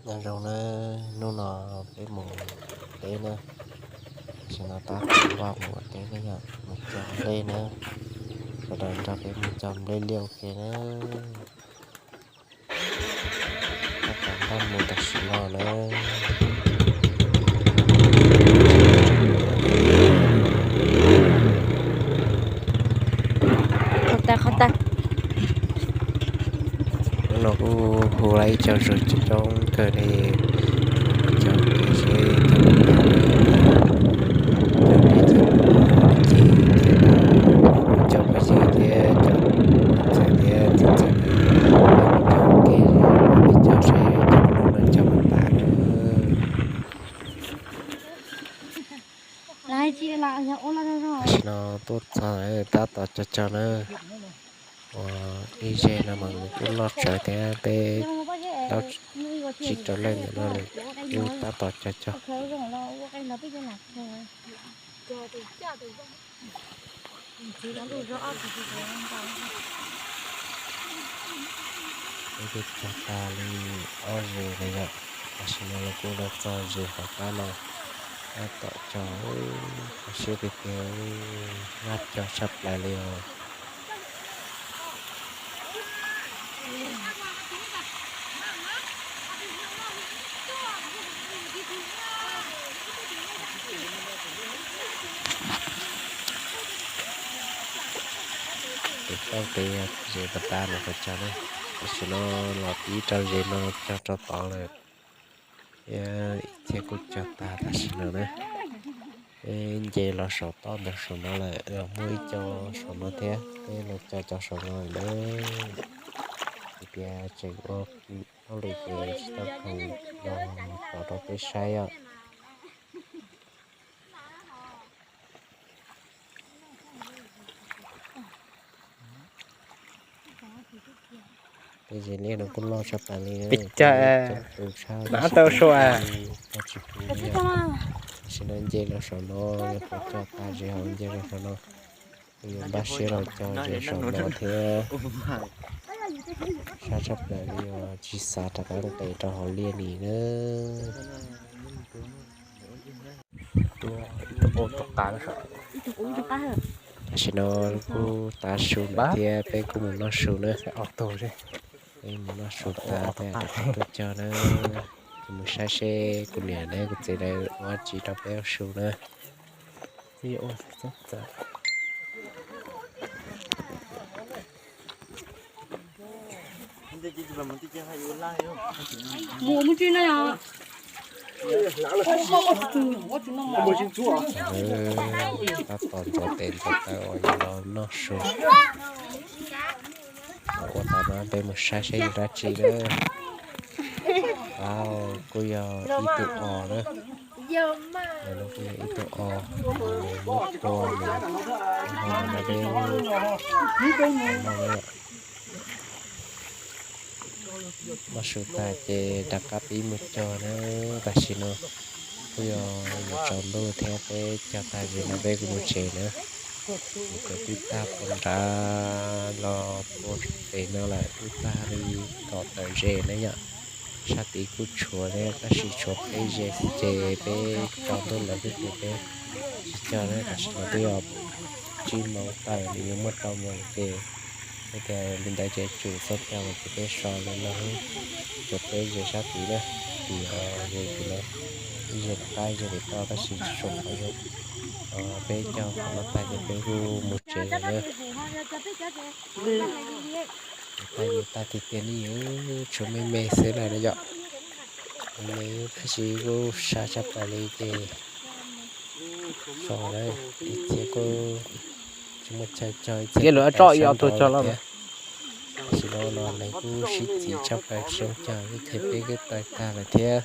Nyob zoo na, hnub no peb mus teb na, tam sim no tab tom npaj mus ua teb na yom, mus cog nplej na, sawv daws nrog peb mus cog nplej liaj ua ke na. Tab tom npaj mus tam sim no na. Hnub no kuj hu lawm ib co zos coob coob kawg li, cov kev seb cov, cov peb cov, cov peb cov thiab cov ntxhais thiab txiv ntxawm, cov kev peb cov seb cov no cog mus tas na. Tam sim no tuaj txog tab tom cog cog na, ua ib zej no mas nws kuj loj tsawv thiab peb tsib rau leej ntawm no nws kuj tab tom cog cog. Peb twb cog tag li ob zes lawm yom, tam sim no los kuj los txog zes hauv qab no, tab tom cog, kho siab tiag tiag, laj cog tshaj plaws li os. Tes toj tes zes pas tas no qhov cog na, tam sim no los tib rau zes no cog rau tod lawm. Thiab ib txhia kuj cog tag tam sim no na. Peb nce los saum toj ntawd saum no lawm, los muaj ib co saum no thiab, peb los cog cov saum no lawm na. Hais tias tseem ua hauj lwm ces tsis tau khoom los tov rau peb saib os. Tej zes liaj no kuj loj tshaj plaws li, peb cog tus tshaj, tsis pub, tam sim no nce los saum no, yog puas cog tag zes hauv nce los saum no, kuj yuav npaj siab los cog zes saum no thiab. Sab tshaj plaws li os, tsis xav rov qab nqes rau hauv liaj li na. Tam sim no kuj tav su lawm thiab peb kuj mus noj su na. Peb mus noj su tas thiab rov qab tuaj cog na. Kuv mus saib seb kuv niam thiab kuv txiv lawv ua tsi rau peb ua su na. Tab tom ntxuav tes ntxuav taw uas yuav los noj su. Ua tas no peb mus saib seb yog dab tsi na. Au, kuj yog ib tug os na. Kuj yog ib tug os, nws muab tua nws, ho no peb noj su tag ces rov qab pib mus cog na. Tam sim no kuj yog yuav tsaus ntuj thiab, peb cog tag zis no peb kuj mus tsev na. Kuv cov twb tag puag nrad los puag pem no lawm, twb tag li kaum tawm zes na yom. Sab tid kuj tshuav thiab, tab sis tshuav peb zes xwb ces peb tsaus ntuj lawm xwb ces peb tsis cog na. Tam sim no twb yog tsib moos tawm, nws yuav muaj rau moos ces, tias li ntawd ces tsum txhob cog lawm ces peb so li no xwb. Tshuav peb zes sab tid na, tim zes tim no, ib zes tom qab ib zes tim toj, tab sis tshuav qhov zoo. Peb cog qhov no tag ces peb kuj mus tsev lawm na. Tag yus tag tiag tiag li, tshuav me me xwb lawm na yom. Me me tab sis kuj sab tshaj plaws li ces so na, ib txhia kuj tsis muaj chaw cog, ib txhia kuj tawm sab nraud lawm thiab. Tam sim no no leej kuj sib txiv tshaj plaws tsis zoo cog, ib txhia peb kuj tawm tag lawm thiab.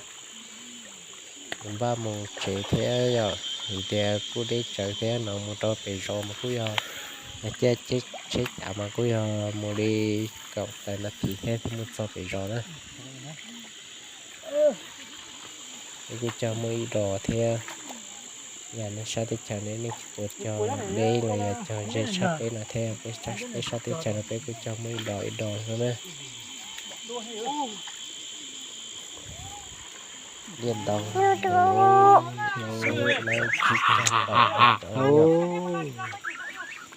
Npaj mus tsev thiab yom, vim tias kuj deb tsawv thiab, no mus rau pem zos mas kuj yog, caij tsheb cav mas kuj yog mus li kaum tawm nas this thiab thiaj mus txog pem zos na. Peb kuj cog muaj ib dos thiab. Yog nej sab teb chaws nej, nej tsis puas cog deb los yog cog ze tshaj peb no thiab, peb sab teb chaws no peb kuj cog muaj ib dos ib dos xwb na. Liaj ntau,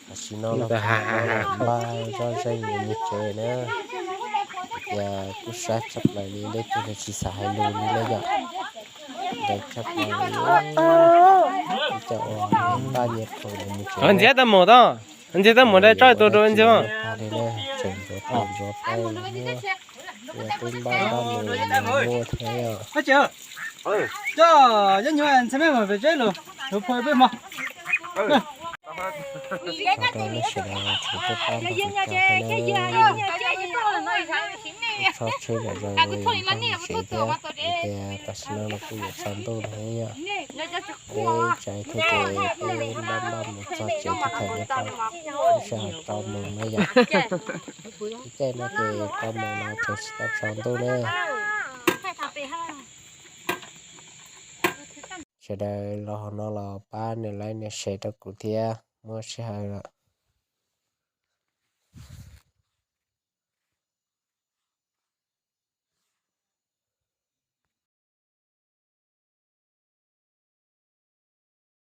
tam sim no los npaj zoj zeeg mus tsev na. Tias kuj sab tshaj plaws li, leej twg los tsis xav hais lus li na yom. Ntev tshaj plaws li, ib co uas npaj nyias khoom mus tsev. Ntxiab tau mus tau, ntxiab tau mus da tso tus rau ntxiab. Tseem ntxuav tus ntxuav peb, twb npaj npaj mus muaj thiab yom. Coj nyob nyuag ntxhais me mam pem tseb lus, tus phuaj peb mog. Tso rau nej sawv daws tsum tuaj pab nrog kuv cog thiab na. Tso tsheb zom zaws los yog nrog mus tsev thiab, vim tias tam sim no los kuj yuav tsaus ntuj lawm thiab yom. Peb tsav thiab ces peb npaj npaj mus txog tsev thiab thaum no tau, sij hawm rau moos na yom. Ib caij no ces rau moos no tseem tsis tau tsaus ntuj na. Sawv daws los hauv no los pab nias like nias share rau kuv thiab, muaj sij hawm